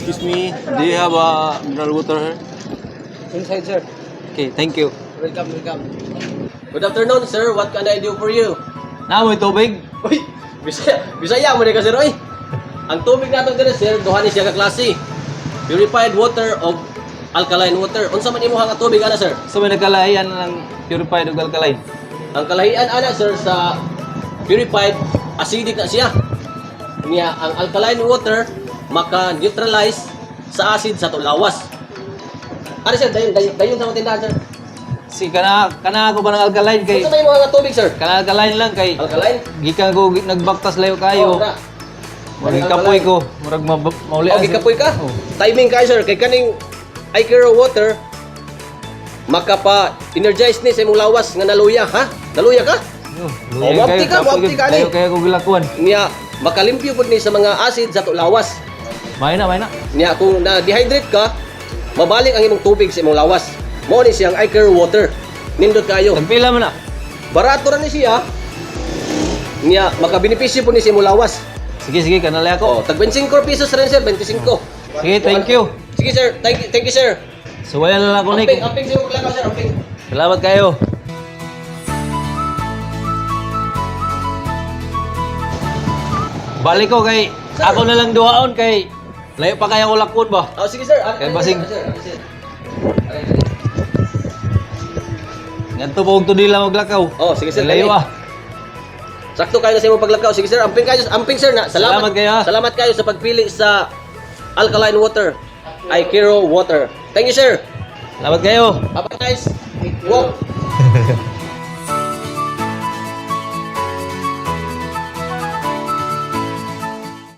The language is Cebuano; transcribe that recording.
Excuse me, do you have a mineral water here? Inside, sir. Okay, thank you. Welcome, welcome. Good afternoon, sir. What can I do for you? Naa mo'y tubig? Uy, Bisaya, Bisaya mo ni ka, sir, oy. Ang tubig nato diri, sir, duha ni siya ka klase. Purified water o alkaline water. Unsa man imong nga tubig ana, sir? So may nagkalahian ng purified ug alkaline. Ang kalahian ana, sir, sa purified, acidic na siya. Niya ang alkaline water maka-neutralize sa acid sa tulawas. Ano, sir, dayon dayon dayon sa mga tindahan, sir. Si kana kana ako ba ng alkaline kay Unsa may imong nga tubig, sir? kana alkaline lang kay Alkaline? gikan ko nagbaktas layo kayo. Oh, na. Murag kapoy ko, murag mauli. Oh, gikapoy ka? Oh. Timing kayo, sir, kay kaning Icaro water makapa-energize ni sa imong lawas nga naluya, ha? Naluya ka? Oh, Oh, wapti ka, wapti ka ni. Layo kayo ko gilakuan. Niya makalimpyo pud ni sa mga acid sa atong lawas. May na, may na. Niya kung na-dehydrate ka, mabalik ang imong tubig sa imong lawas. Mao ni siyang Icaro water. Nindot kayo. Tagpila man na. Barato ra ni siya. Niya makabenepisyo pud ni sa imong lawas. Sige, sige, kanalay ako. Oh, tag 25 pesos rin, sir, 25. Sige, thank you. Sige, sir, thank you, sir. Suwayan na lang ako, Nick. Amping, amping sa imong paglakaw, sir, amping. Salamat kayo. Balik ko kay Sir. ako na lang duhaon kay layo pa kaya ko lakon ba. Oh, sige, sir. Kay basig. Sir, sir. Sir. Ngadto pa og tudila maglakaw. Oh, sige, sir. Layo Kani. ah. Sakto kayo na sa imong paglakaw. Sige, sir, amping kayo, amping, sir, na. Salamat, Salamat kayo, ah. Salamat kayo sa pagpili sa alkaline water. Aikiro water. Thank you, sir. Salamat kayo. Have a nice walk.